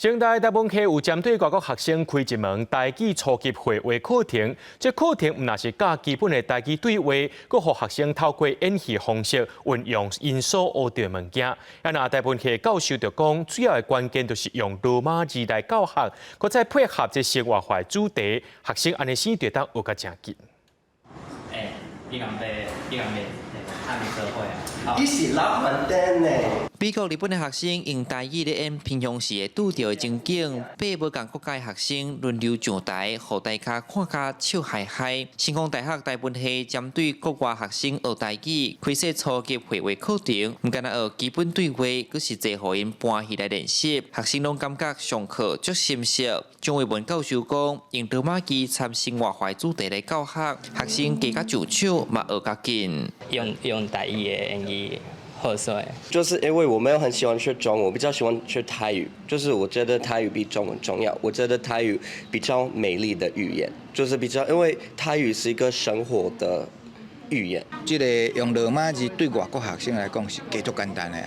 成大台文系有針對外國學生開一門台語初級會話課程，這課程毋但是教基本的台語對話，閣予學生透過演戲方式運用𪜶所學著的物件。啊，若台文系教授就講，主要的關鍵就是用羅馬字來教學，閣再配合這生活化的主題，學生按呢先就會當學較誠緊。欸，你講欲，你講欲，阿彌陀佛啊！伊是老闆蛋呢。美國、日本的學生用台語咧演平常時會拄著的情景，八無仝國家的學生輪流上台，予大家看甲笑嗨嗨。成功大學台文系針對國外學生學台語，開設初級會話課程，毋干焦學基本對話，閣實際予𪜶搬戲來練習，學生攏感覺上課足心適。張衛文教授講，用羅馬字參生活化主題來教學，學生加較上手，嘛學較緊。用台語的言語好說。就是因為我沒有很喜歡學中文，我比較喜歡學台語。就是我覺得台語比中文重要，我覺得台語比較美麗的語言，就是比較，因為台語是一個生活的語言。這个用羅馬字對外國學生來講是加足簡單的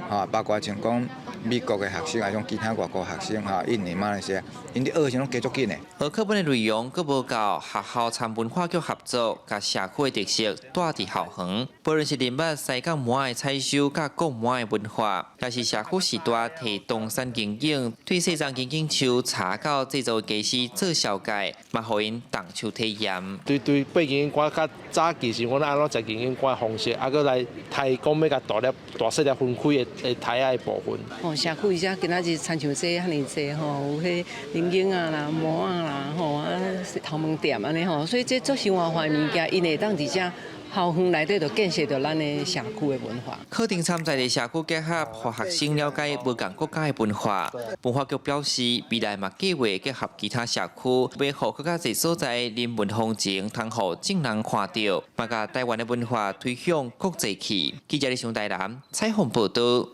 啊，吼，包括像講美國的學生，抑種其他外國學生，吼，印尼、馬來西亞，𪜶佇學時攏加足緊的。學課本的內容，閣無夠，學校參文化局合作，共社區的特色帶佇校園。無論是認捌西港麻的採收，佮貢麻的文化，抑是社區時代提東山金景，對細欉金景樹茶到製作家私做紹介，嘛予𪜶動手體驗。對對，爬金頂竿較早期時，阮按怎食金頂竿的方式，啊，閣來刣講欲共大粒大細粒分開的的刣仔的部分。哦，社區遮今仔日親像這遐爾濟吼，有彼龍眼仔啦、麻仔啦，吼啊頭毛店按呢吼，所以這足生活化的物件，𪜶會當佇遮校園內底就建設著咱的社區的文化。課程參在的社區結合，予學生了解無仝國家的文化。文化局表示，未來嘛計畫結合其他社區，欲予閣較濟所在人文風情，通予眾人看著，嘛共台灣的文化推向國際去。記者李雄台南採訪報導。